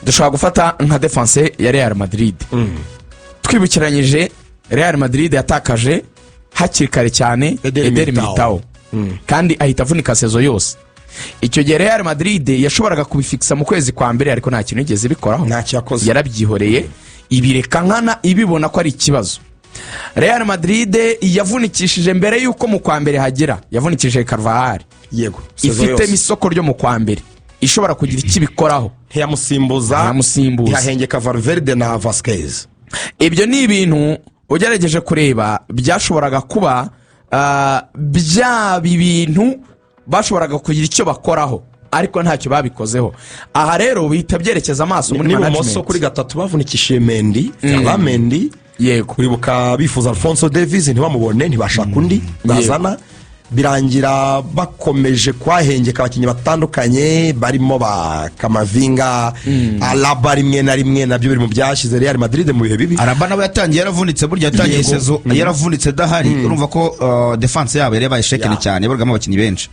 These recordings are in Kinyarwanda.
Dushobora gufata nka défense ya Real Madrid. Twibukiranyije, Real Madrid yatakaje hakiri kare cyane Eder Eder Militao. Militao, kandi ahita avunika saison yose. Icyo gihe Real Madrid yashoboraga kubifikisa mu kwezi kwa mbere, ariko nta kintu yigeze ibikoraho. Ntacyo yakoze. Yarabyihoreye, ibireka nkana, ibibona ko ari ikibazo. Real Madrid yavunikishije, mbere y'uko mu kwa mbere hagera, yavunikishije Carvajal. Saison Ifitemo yose. isoko ryo mu kwa mbere, ishobora kugira icyo ibikoraho. Ntiyamusimbuza. Ntiyamusimbuza. Ntiyahengeka Valverde na Vasquez. Ibyo ni ibintu ugerageje kureba byashoboraga kuba byaba ibintu bashoboraga kugira icyo bakoraho, ariko ntacyo babikozeho. Aha rero bihita byerekeza amaso muri N'ibumoso management. kuri gatatu bavunikishije Mendy, Ferland Mendy. Uribuka bifuza Alphonso Davies, ntibamubone, ntibashaka undi bazana, birangira bakomeje kuhahengeka abakinnyi batandukanye barimo ba Camavinga, Alaba. Rimwe na rimwe nabyo biri mu byashyize Real Madrid mu bihe bibi. Alaba nawe yatangiye yaravunitse burya, yatangiye saison yaravunitse adahari. Urumva ko défense yabo yari yabaye shaken cyane, yaburagamo abakinnyi benshi.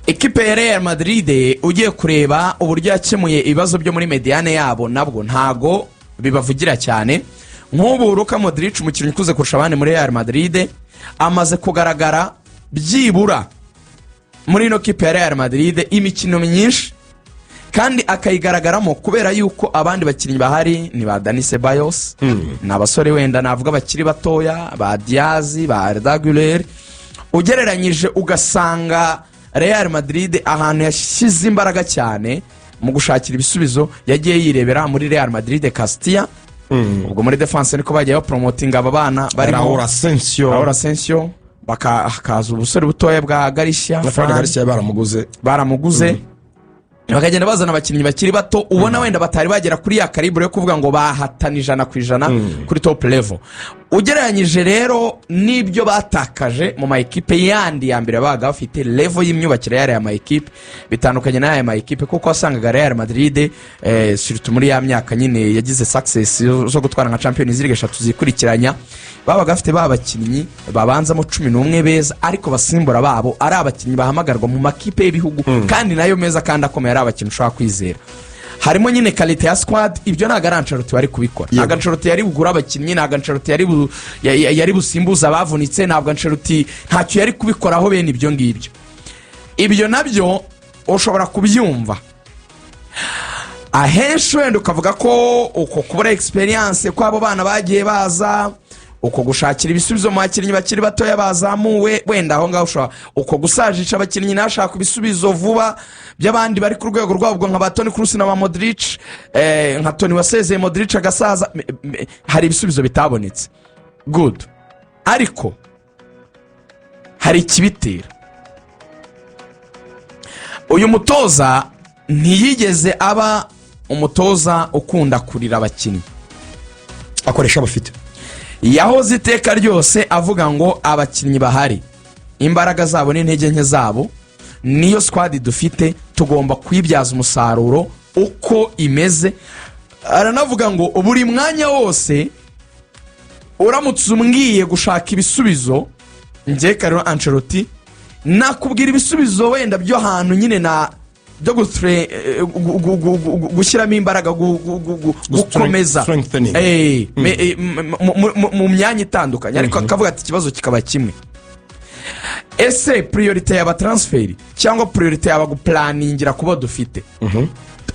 Ikipe ya Real Madrid, ugiye kureba uburyo yakemuye ibibazo byo muri médiane yabo, nabwo ntago bibavugira cyane. Nk'ubu Luka Modric, umukinnyi ukuze kurusha abandi muri Real Madrid, amaze kugaragara byibura muri ino kipe ya Real Madrid imikino myinshi, kandi akayigaragaramo kubera yuko abandi bakinnyi bahari ni ba Dani Ceballos, ni abasore wenda navuga bakiri batoya, ba Diaz, ba Arda Güler. Ugereranyije ugasanga Real Madrid ahantu yashyize imbaraga cyane mu gushakira ibisubizo, yagiye yirebera muri Real Madrid Castilla. Ubwo muri défense niko bagiye bapromotinga aba bana barimo Raul Asensio. Raul Asensio, hakaza ubusore butoya bwa Garcia. Na Fran Fran. Garcia baramuguze. Baramuguze, bakagenda bazana abakinnyi bakiri bato, ubona wenda batari bagera kuri ya calibre yo kuvuga ngo bahatana 100% kuri top level. Ugereranyije rero n'ibyo batakaje mu ma ekipe yandi ya mbere babaga bafite, level y'imyubakire y'ariya ma ekipe bitandukanye n'aya ma ekipe, kuko wasangaga Real Madrid, surtout muri ya myaka nyine yagize success zo gutwara nka Champions League eshatu zikurikiranya, babaga bafite ba bakinnyi babanzamo 11 beza, ariko basimbura babo ari abakinnyi bahamagarwa mu makipe y'ibihugu, kandi nayo meza kandi akomeye, ari abakinnyi ushobora kwizera. Harimo nyine qualité ya squad. Ibyo ntabwo ari Ancelotti wari kubikora, ntabwo Ancelotti yari bugure abakinnyi, ntabwo Ancelotti yari busimbuze abavunitse, ntabwo Ancelotti ntacyo yari kubikoraho bene ibyo ngibyo. Ibyo nabyo ushobora kubyumva ahenshi, wenda ukavuga ko uko kubura expérience kw'abo bana bagiye baza, uko gushakira ibisubizo mu bakinnyi bakiri batoya bazamuwe, wenda aho ngaho ushobora uko gusajisha abakinnyi ntashaka ibisubizo vuba by'abandi bari ku rwego rwabo, nka ba Toni Kroos na ba Modric, nka Toni wasezeye, Modric agasaza, hari ibisubizo bitabonetse. Good, ariko hari ikibitera. Uyu mutoza ntiyigeze aba umutoza ukunda kurira abakinnyi. Akoresha abafite. Yahoze iteka ryose avuga ngo abakinnyi bahari, imbaraga zabo n'intege nke zabo, niyo squad dufite, tugomba kuyibyaza umusaruro uko imeze. Aranavuga ngo buri mwanya wose uramutse umbwiye gushaka ibisubizo, njye Carlo Ancelotti nakubwira ibisubizo wenda byo hantu nyine na byo gushyiramo imbaraga, gukomeza. Strengthening. Mu myanya itandukanye, ariko akavuga ati ikibazo kikaba kimwe: ese priorité yaba transfer cyangwa priorité yaba guplanningira kuba dufite?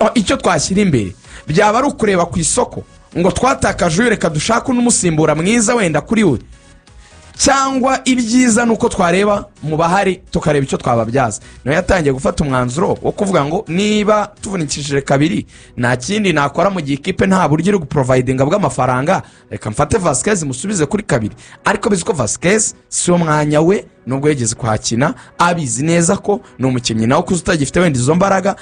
Oh, icyo twashyira imbere byaba ari ukureba ku isoko ngo twatakaje uyu, reka dushake n'umusimbura mwiza wenda kuri we, cyangwa ibyiza ni uko twareba mu bahari tukareba icyo twababyaza? Nawe yatangiye gufata umwanzuro wo kuvuga ngo niba tuvunikishije kabiri, nta kindi nakora mu gihe ikipe nta buryo iri guprovidinga bw'amafaranga, reka mfate Vasquez musubize kuri kabiri. Ariko bizi ko Vasquez si wo mwanya we, nubwo yigeze kuhakina, abizi neza ko ni umukinnyi nawe ukuze utagifite wenda izo mbaraga.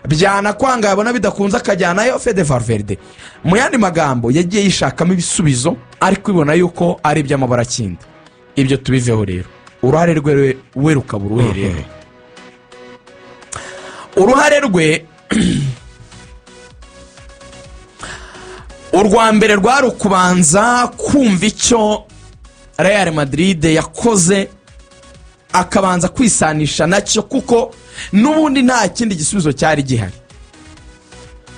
Byanakwanga, yabona bidakunze akajyanayo Fede Valverde. Mu yandi magambo, yagiye yishakamo ibisubizo, ariko ibona yuko ari iby'amaburakindi. Ibyo tubiveho rero. Uruhare rwe we rukaba uruhe rero? Uruhare rwe urwa mbere rwari ukubanza kumva icyo Real Madrid yakoze, akabanza kwisanisha nacyo, kuko n'ubundi nta kindi gisubizo cyari gihari.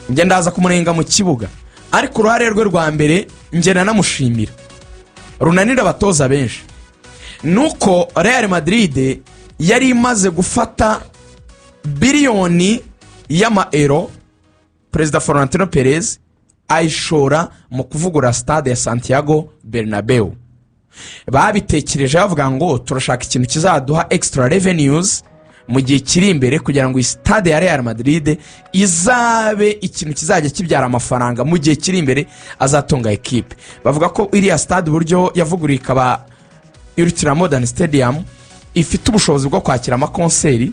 Njye ndaza kumurenga mu kibuga, ariko uruhare rwe rwa mbere njye nanamushimira, runanira abatoza benshi, nuko Real Madrid yari imaze gufata biliyoni y'amaero, Perezida Florentino Perez ayishora mu kuvugurura stade ya Santiago Bernabeu. Babitekereje bavuga ngo turashaka ikintu kizaduha extra revenues mu gihe kiri imbere, kugira ngo iyi stade ya Real Madrid izabe ikintu kizajya kibyara amafaranga mu gihe kiri imbere azatunga ekipe. Bavuga ko iriya stade, uburyo yavuguruye ikaba ultra modern stadium, ifite ubushobozi bwo kwakira amakonseri,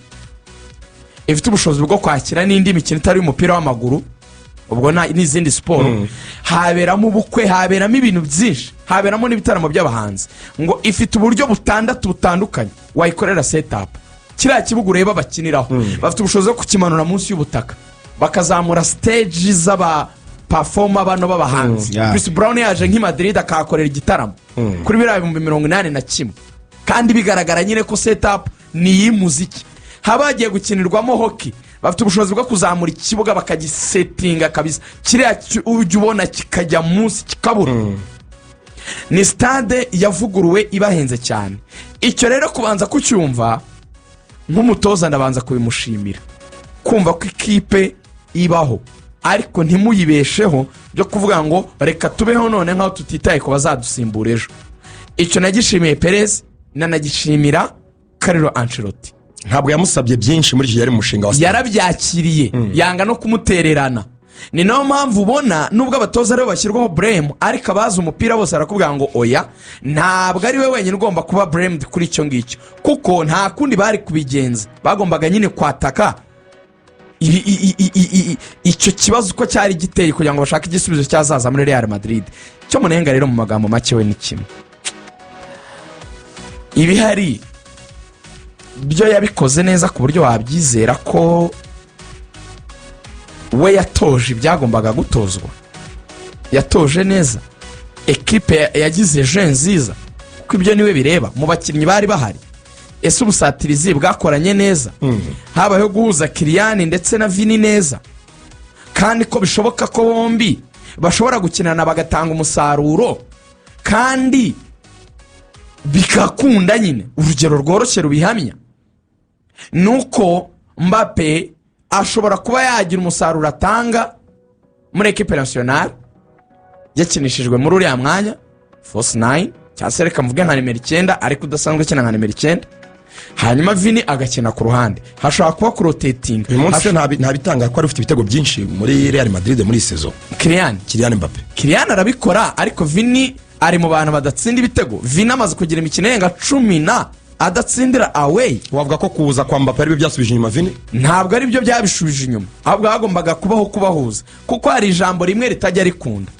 ifite ubushobozi bwo kwakira n'indi mikino itari umupira w'amaguru, ubwo n'izindi siporo, haberamo ubukwe, haberamo ibintu byinshi, haberamo n'ibitaramo by'abahanzi. Ngo ifite uburyo butandatu butandukanye wayikorera setup. Kiriya kibuga ureba bakiniraho, bafite ubushobozi bwo kukimanura munsi y'ubutaka, bakazamura stage z'aba performer bano b'abahanzi. Chris Brown yaje nk'i Madrid akahakorera igitaramo kuri biriya 81,000, kandi bigaragara nyine ko setup ni iy'umuziki. Haba hagiye gukinirwamo hockey, bafite ubushobozi bwo kuzamura ikibuga bakagisetinga kabisa, kiriya ujya ubona kikajya munsi kikabura. Ni stade yavuguruwe ibahenze cyane. Icyo rero kubanza kucyumva nk'umutoza, ndabanza kubimushimira, kumva ko ikipe ibaho ariko ntimuyibesheho byo kuvuga ngo reka tubeho none nk'aho tutitaye ku bazadusimbura ejo. Icyo nagishimiye Perez, nanagishimira Carlo Ancelotti. Ntabwo yamusabye byinshi muri iki gihe yari mu mushinga wa stade. Yarabyakiriye, yanga no kumutererana. Ni nayo mpamvu ubona nubwo abatoza aribo bashyirwaho blame, ariko abazi umupira bose barakubwira ngo oya, ntabwo ari we wenyine ugomba kuba blamed kuri icyo ngicyo, kuko nta kundi bari kubigenza. Bagombaga nyine kwataka icyo kibazo uko cyari giteye kugira ngo bashake igisubizo cyazaza muri Real Madrid. Icyo munenga rero mu magambo make we ni kimwe: ibihari byo yabikoze neza ku buryo wabyizera ko we yatoje ibyagombaga gutozwa, yatoje neza ekipe, yagize jeu nziza, kuko ibyo niwe bireba mu bakinnyi bari bahari. Ese ubusatirizi bwakoranye neza? Habayeho guhuza Kylian ndetse na Vini neza, kandi ko bishoboka ko bombi bashobora gukinana bagatanga umusaruro kandi bigakunda nyine. Urugero rworoshye rubihamya ni uko Mbappe ashobora kuba yagira umusaruro atanga muri équipe nationale yakinishijwe muri uriya mwanya false nine, cyangwa se reka mvuge nka nimero 9, ariko udasanzwe akina nka nimero 9, hanyuma Vini agakina ku ruhande. Hashobora kuba kurotetinga. Uyu munsi se ntabitanga ko ari ufite ibitego byinshi muri Real Madrid muri iyi saison? Kylian. Kylian Mbappe. Kylian arabikora, ariko Vini ari mu bantu badatsinda ibitego. Vini amaze kugira imikino irenga 10 na adatsindira away. Wavuga ko kuza kwa Mbappe aribyo byasubije inyuma Vini? Ntabwo ari byo byabishubije inyuma, ahubwo hagombaga kubaho kubahuza, kuko hari ijambo rimwe ritajya rikunda.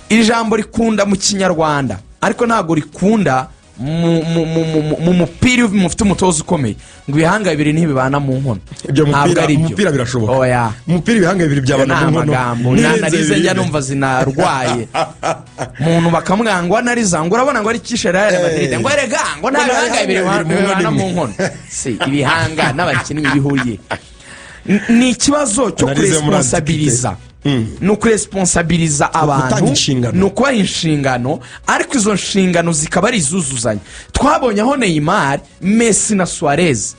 Ijambo rikunda mu Kinyarwanda, ariko ntabwo rikunda mu mupira mufite umutoza ukomeye, ngo ibihanga bibiri ntibibana mu nkono. Ibyo Ntabwo ari mu byo. mupira birashoboka. Oya. Mu mupira ibihanga bibiri byabana Ni mu nkono. amagambo N'ibirenze n'analyse bibiri. njya numva zinarwaye, umuntu bakamubwira ngo anariza, ngo urabona ngo ari kishe Real Madrid, ngo erega ngo nta Ngo nta bihanga bibiri bihanga bibiri mu nkono bibana mu imwe. nkono. Si ibihanga n'abakinnyi bihuriye. Ni ikibazo cyo Analyse yo muri kuresponsabiliza, ni ukuresponsabiliza abantu, Gutanga inshingano. Ni ukubaha inshingano, ariko izo nshingano zikaba ari izuzuzanya. Twabonye aho Neymar, Messi na Suarez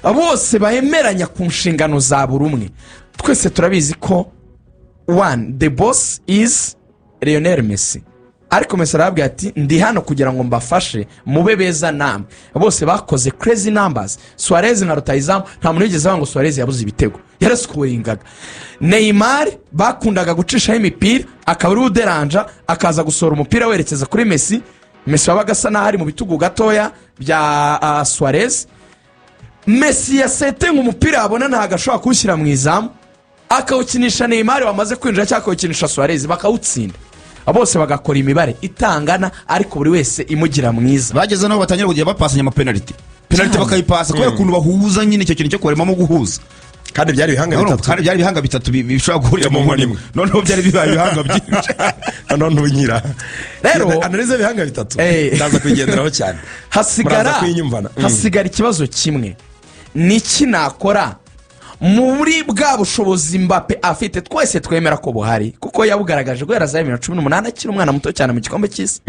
bose bemeranya ku nshingano za buri umwe. Twese turabizi ko one, the boss is Lionel Messi, ariko Messi arababwira ati ndi hano kugira ngo mbafashe mube beza namwe. Bose bakoze crazy numbers. Suarez nka rutayizamu, nta muntu wigeze avuga ngo Suarez yabuze ibitego, yarasikoringaga. Neymar bakundaga gucishaho imipira, akaba ari uderanja, akaza gusohora umupira werekeza kuri Messi. Messi wabaga asa n'aho ari mu bitugu gatoya bya Suarez. Messi yasetenga umupira, yabona ntabwo ashobora kuwushyira mu izamu, akawukinisha Neymar wamaze kwinjira cyangwa akawukinisha Suarez bakawutsinda. Bose bagakora imibare itangana, ariko buri wese imugira mwiza. Bageze naho batangira kujya bapasanya amapenaliti, penaliti bakayipasa kubera ukuntu bahuza nyine, icyo kintu cyo kubaremamo guhuza. Kandi byari ibihanga Noneho bitatu. kandi byari ibihanga bitatu bishobora guhurira mu nkono imwe, noneho byari bibaye ibihanga byinshi. Noneho ntunyira. Rero Analyse y'ibihanga bitatu, ndaza kuyigenderaho cyane. Hasigara Muraza kuyinyumvana. Hasigara ikibazo kimwe: ni iki nakora Muri bwa bushobozi Mbappe afite, twese twemera ko buhari, kuko yabugaragaje guhera za 2018 akiri umwana muto cyane mu gikombe cy'isi,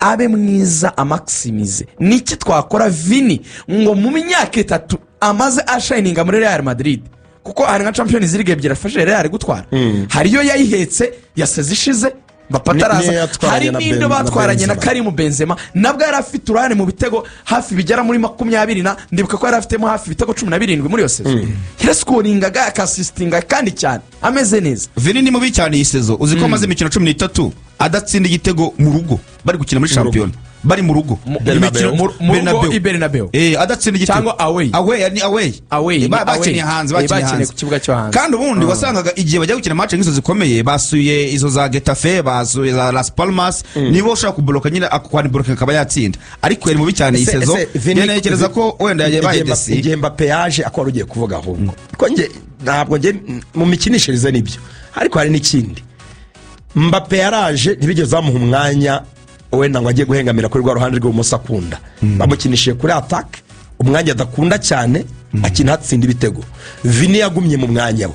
abe mwiza, amaximize. Niki twakora Vini ngo mu myaka 3 amaze ashininga muri Real Madrid? Kuko hari nka Champions League ebyiri afashije Real gutwara. Hari iyo yayihetse yaseze ishize Mbappe ataraza. Niyo yatwaranye Hari na n'indo na batwaranye na Benzema. Karim Benzema, nabwo yari afite uruhare mu bitego hafi bigera muri 20 na, ndibuka ko yari afitemo hafi ibitego 17 muri iyo saison. Yarascoringaga, akassistinga kandi cyane, ameze neza. Vini ni mubi cyane iyi saison. Uzi ko amaze imikino 13 adatsinda igitego mu rugo, bari gukina muri shampiyona, bari mu rugo? Bernabeu. Mu rugo. Bernabeu. I Bernabeu. Adatsinda igitego. Cyangwa away. Away, ni away. Away, ni away. Bakiniye hanze. Bakiniye Bakiniye hanze. ku kibuga cyo hanze. Kandi ubundi wasangaga igihe bajya gukina match nk'izo zikomeye, basuye izo za Getafe, basuye za Las Palmas, nibo ushobora kubloka nyine, ako kwani akaba yatsinda. Ariko yari mubi cyane iyi saison. Vini- Ntekereza ko wenda yabaye déçu. Igihe Mbappe yaje, ako wari ugiye kuvuga ahubwo, ko njye ntabwo njye mu mikinishirize nibyo, ariko hari n'ikindi. Mbappe yaraje, ntibigeze bamuha umwanya wenda ngo ajye guhengamira kuri rwa ruhande rw'ibumoso akunda. Bamukinishije kuri attaque, umwanya adakunda cyane, akina hatsinda ibitego. Vini yagumye mu mwanya we.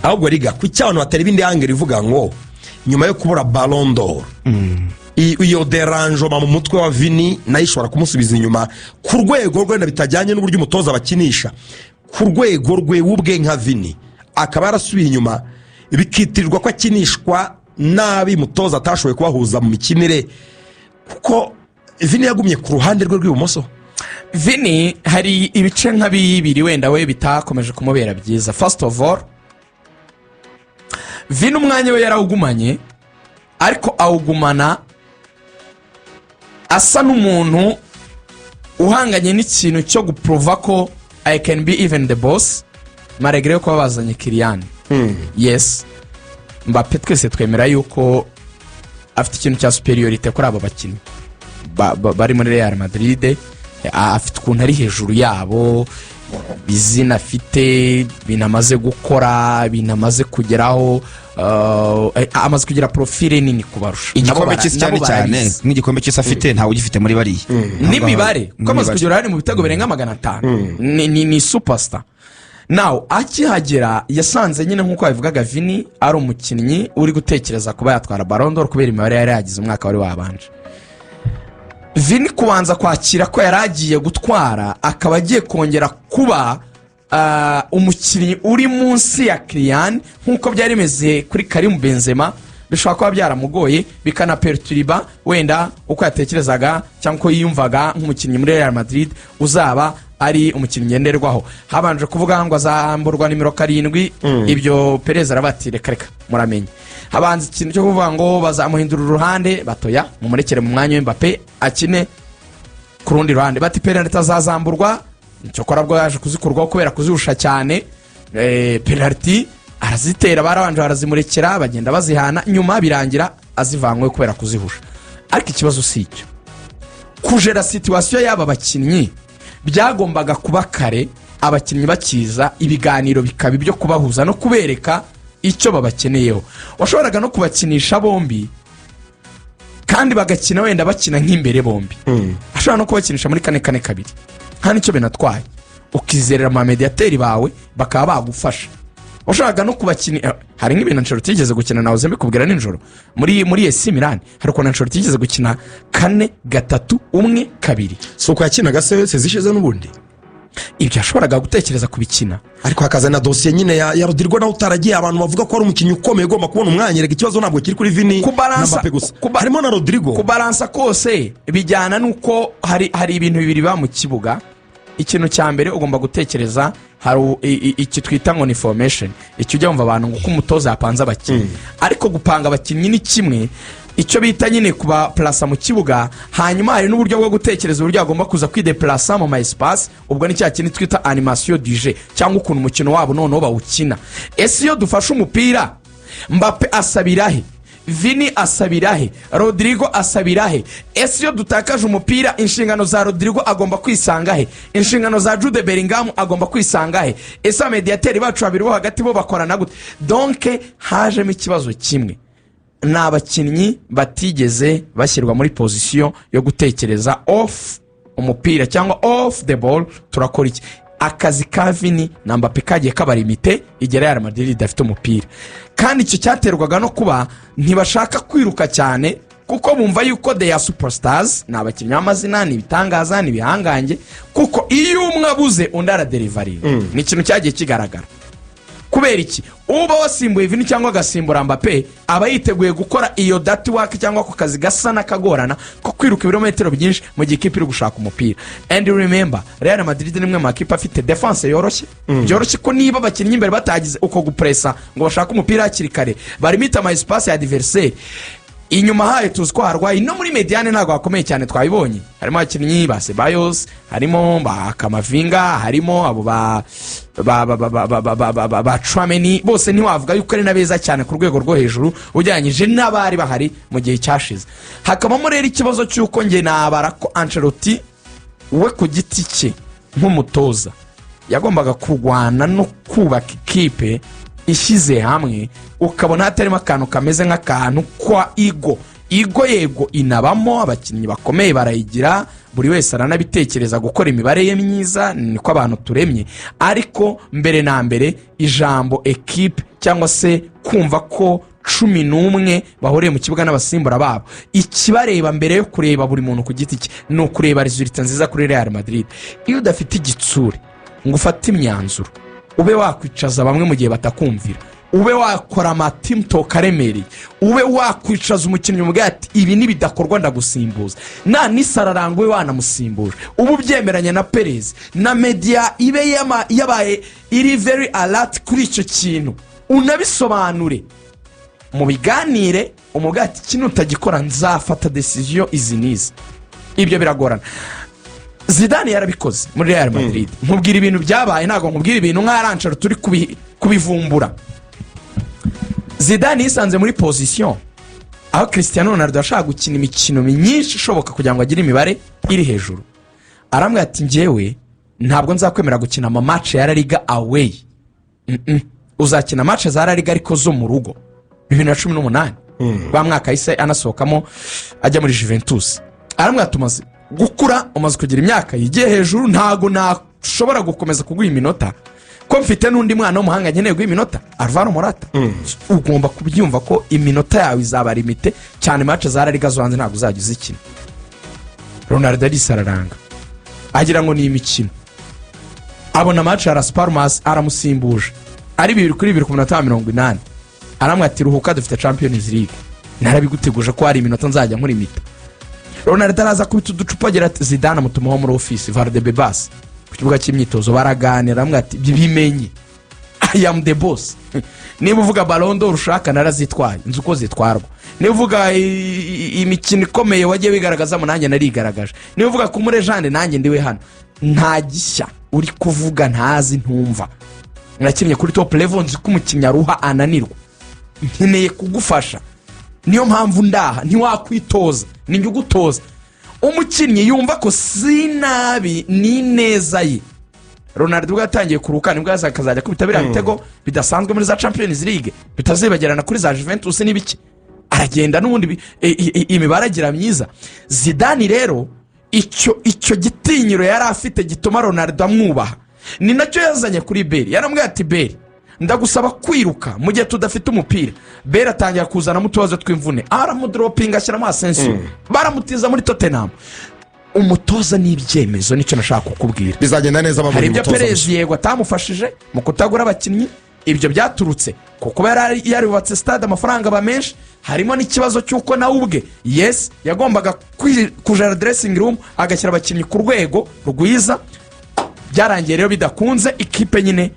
Ahubwo riga kuki abantu batera ibindi angle ivuga ngo nyuma yo kubura Ballon d'Or, iyo dérangement mu mutwe wa Vini nayo ishobora kumusubiza inyuma ku rwego rwe, wenda bitajyanye n'uburyo umutoza bakinisha, ku rwego rwe ubwe nka Vini akaba yarasubiye inyuma, bikitirirwa ko akinishwa nabi, mutoza atashoboye kubahuza mu mikinire, kuko Vini yagumye ku ruhande rwe rw'ibumoso. Vini hari ibice nka bibiri wenda we bitakomeje kumubera byiza. First of all, Vini umwanya we yarawugumanye, ariko awugumana asa n'umuntu uhanganye n'ikintu cyo guprova ko "I can be even the boss", malgré yo kuba bazanye Kylian. Yes, Mbappe twese twemera yuko afite ikintu cya supériorité kuri aba bakinnyi bari muri Real Madrid. Afite ukuntu ari hejuru yabo, izina afite, ibintu amaze gukora, ibintu amaze kugeraho, amaze kugira profile nini kubarusha. Nabo Igikombe cy'isi cyane nabo cyane. barabizi. Nk'igikombe cy'isi afite, ntawe ugifite muri bariya. N'imibare, kuko amaze N'imibare. kugira uruhare mu bitego birenga 500. Ni superstar. Nawe akihagera yasanze nyine, nk'uko babivugaga, Vini ari umukinnyi uri gutekereza kuba yatwara Ballon d'Or kubera imibare yari yagize umwaka wari wabanje. Vini kubanza kwakira ko yari agiye gutwara, akaba agiye kongera kuba umukinnyi uri munsi ya Kylian nk'uko byari bimeze kuri Karim Benzema, bishobora kuba byaramugoye, bikanaperturiba wenda uko yatekerezaga cyangwa uko yiyumvaga nk'umukinnyi muri Real Madrid uzaba ari umukinnyi ngenderwaho. Habanje kuvuga ngo azamburwa nimero 7, ibyo Perez arabati: "Reka reka, muramenye." Habanza ikintu cyo kuvuga ngo bazamuhindura uruhande, batoya mumurekere mu mwanya we, akine ku rundi ruhande. Bati penaliti azazamburwa, cyokora bwo yaje kuzikurwaho kubera kuzirusha cyane. Penaliti arazitera, barabanje barazimurekera, bagenda bazihana, nyuma birangira azivanywe kubera kuzihusha. Ariko ikibazo si icyo. Kujera situation y'aba bakinnyi byagombaga kuba kare, abakinnyi bakiza, ibiganiro bikaba ibyo kubahuza no kubereka icyo babakeneyeho. Washoboraga no kubakinisha bombi kandi bagakina, wenda bakina nk'imbere bombi. Ashobora no kubakinisha muri 4-4-2, nta nicyo binatwaye, ukizerera amamediyateri bawe bakaba bagufasha. Washoboraga no kubakinisha, hari nk'ibintu Ancelotti yigeze gukina, nawe mbikubwira nijoro, muri AC Milan hari ukuntu Ancelotti yigeze gukina 4-3-1-2. Si uko yakinaga se zishize n'ubundi? Ibyo yashoboraga gutekereza kubikina. Ariko hakaza na dosiye nyine ya Rodrigo nawe utaragiye, abantu bavuga ko ari umukinnyi ukomeye ugomba kubona umwanya. Reka, ikibazo ntabwo kiri kuri Vini na Mbappe gusa, harimo na Rodrigo. Kubalansa kose bijyana n'uko hari ibintu bibiri biba mu kibuga. Ikintu cya mbere ugomba gutekereza, hari iki twita ngo ni formation, icyo ujya wumva abantu ngo uko umutoza yapanze abakinnyi. Ariko gupanga abakinnyi ni kimwe, icyo bita nyine kubaplasa mu kibuga. Hanyuma hari n'uburyo bwo gutekereza uburyo bagomba kuza kwideplasa mu ma espace. Ubwo ni cya kintu twita animation du jeu, cyangwa ukuntu umukino wabo noneho bawukina. Ese iyo dufashe umupira, Mbappe asabira he? Vini asabira he? Rodrigo asabira he? Ese iyo dutakaje umupira, inshingano za Rodrigo agomba kwisanga he? Inshingano za Jude Bellingham agomba kwisanga he? Ese abamediyateri bacu babiri bo hagati bo bakorana gute? Donc hajemo ikibazo kimwe: ni abakinnyi batigeze bashyirwa muri position yo gutekereza off umupira cyangwa off the ball, turakora iki? Akazi ka Vini na Mbappe kagiye kaba limité igihe Real Madrid idafite umupira, kandi icyo cyaterwaga no kuba ntibashaka kwiruka cyane, kuko bumva yuko they are superstars, ni abakinnyi b'amazina, ni ibitangaza, ni ibihangange, kuko iyo umwe abuze undi aradeliveringa. Ni ikintu cyagiye kigaragara. Kubera iki? Uba wasimbuye Vini cyangwa agasimbura Mbappe aba yiteguye gukora iyo dirty work, cyangwa ako kazi gasa n'akagorana ko kwiruka ibirometero byinshi mu gihe ikipe iri gushaka umupira. And remember, Real Madrid ni imwe mu makipe afite defense yoroshye. Byoroshye ko niba abakinnyi imbere batagize uko gupressa ngo bashake umupira hakiri kare, barimita ama espace ya adversaire. Inyuma hayo tuzi ko harwaye, no muri médiane ntabwo hakomeye cyane, twabibonye. Harimo abakinnyi ba Ceballos, harimo ba Camavinga, harimo abo ba Tchouaméni, bose ntiwavuga yuko ari na beza cyane ku rwego rwo hejuru ugereranyije n'abari bahari mu gihe cyashize. Hakabamo rero ikibazo cy'uko njye nabara ko Ancelotti we ku giti cye nk'umutoza yagombaga kurwana no kubaka ikipe ishyize hamwe, ukabona hatarimo akantu kameze nk'akantu kwa ego. Ego yego inabamo, abakinnyi bakomeye barayigira, buri wese aranabitekereza gukora imibare ye myiza, niko abantu turemye. Ariko mbere na mbere ijambo ekipe, cyangwa se kumva ko 11 bahuriye mu kibuga n'abasimbura babo, ikibareba mbere yo kureba buri muntu ku giti cye ni ukureba résultat nziza kuri Real Madrid. Iyo udafite igitsure ngo ufate imyanzuro, ube wakwicaza bamwe mu gihe batakumvira, ube wakora ama team talk aremereye, ube wakwicaza umukinnyi umubwira ati: "Ibi nibidakorwa ndagusimbuza," na nisararanga ube wanamusimbuje, uba ubyemeranya na Perez na media ibe yabaye iri very alert kuri icyo kintu, unabisobanure mu biganire, umubwira ati: "Kino utagikora nzafata décision izi n'izi." Ibyo biragorana. Zidane yarabikoze muri Real Madrid. Nkubwira ibintu byabaye, ntabwo nkubwira ibintu nk'aho Ancelotti turi kubivumbura. Zidane yisanze muri position aho Cristiano Ronaldo yashaka gukina imikino myinshi ishoboka kugira ngo agire imibare iri hejuru. Arambwira ati: "Njyewe ntabwo nzakwemera gukina ama match ya La Liga away. Uzakina match za La Liga ariko zo mu rugo." 2018, wa mwaka yahise anasohokamo ajya muri Juventus. Arambwira ati: "Umaze gukura, umaze kugira imyaka yigiye hejuru, ntabwo nashobora gukomeza kuguha iminota, ko mfite n'undi mwana w'umuhanga nkeneye guha iminota, Alvaro Morata. Ugomba kubyumva ko iminota yawe izaba limité cyane, match za La Liga zo hanze ntabwo uzajya uzikina." Ronaldo arisararanga, agira ngo ni imikino. Abona match ya Las Palmas aramusimbuje ari 2-2 ku minota ya 80. Aramwe ati: "Ruhuka, dufite Champions League, narabiguteguje ko hari iminota nzajya nkurimita." Ronaldo araza akubita uducupa, agira ati Zidane amutumaho muri ofisi Valdebebas ku kibuga cy'imyitozo, baraganira. Aramubwira ati: "Bimenye, I am the boss. Niba uvuga Ballon d'Or ushaka, narazitwaye, nzi uko zitwarwa. Niba uvuga imikino ikomeye wagiye wigaragazamo, nanjye narigaragaje. Niba uvuga ku murejande, nanjye ndiwe hano. Nta gishya uri kuvuga ntazi, ntumva. Nakinnye kuri top level, nzi ko umukinnyi aruha, ananirwa. Nkeneye kugufasha, niyo mpamvu ndaha. Ntiwakwitoza, ni njye ugutoza." Umukinnyi yumva ko si nabi, ni neza ye. Ronaldo ubwo yatangiye kuruka nibwo yazaga akazajya akubita biriya bitego bidasanzwe muri za Champions League bitazibagirana kuri za Juventus n'ibiki, aragenda n'ubundi imibare agira myiza. Zidane rero icyo gitinyiro yari afite gituma Ronaldo amwubaha ni nacyo yazanye kuri Bale. Yaramubwiye ati: "Bale, ndagusaba kwiruka mu gihe tudafite umupira." Bale atangira kuzanamo utubazo tw'imvune, aramudropinga, ashyiramo Asensio, baramutiza muri Tottenham. Umutoza n'ibyemezo, nicyo nashaka kukubwira. Bizagenda neza Hari babonye ibyo umutoza Perez mushya. yego atamufashije mu kutagura abakinnyi. Ibyo byaturutse ku kuba yari yarubatse stade, amafaranga aba menshi. Harimo n'ikibazo cy'uko nawe ubwe, yes, yagombaga kujara dressing room, agashyira abakinnyi ku rwego rwiza. Byarangiye rero bidakunze, ikipe nyine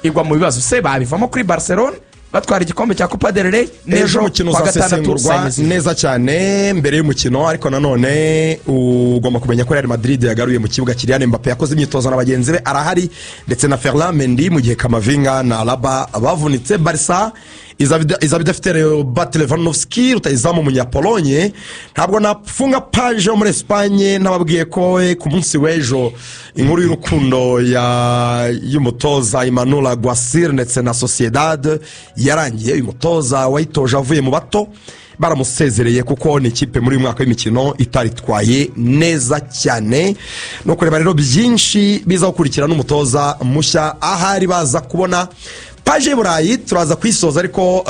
igwa mu bibazo. Se babivamo kuri Barcelone batwara igikombe cya Copa del Rey? Ejo umukino Kuwa gatandatu uzasesengurwa saa 4 z'ijoro. neza cyane mbere y'umukino. Ariko nanone ugomba kumenya ko Real Madrid yagaruye mu kibuga Kylian Mbappe, yakoze imyitozo na bagenzi be, arahari, ndetse na Ferland Mendy, mu gihe Camavinga na Alaba bavunitse. Barca izaba idafite Robert Lewandowski, rutayizamu umunyapolonye. Ntabwo nafunga page yo muri Esipanye ntababwiye ko ku munsi w'ejo inkuru y'urukundo y'umutoza Imanol Alguacil ndetse na Sociedad yarangiye. Uyu mutoza wayitoje avuye mu bato. Baramusezereye kuko ni ikipe muri uyu mwaka w'imikino itaritwaye neza cyane. No kureba rero byinshi biza gukurikira n'umutoza mushya, ahari baza kubona page y'Uburayi turaza kuyisoza, ariko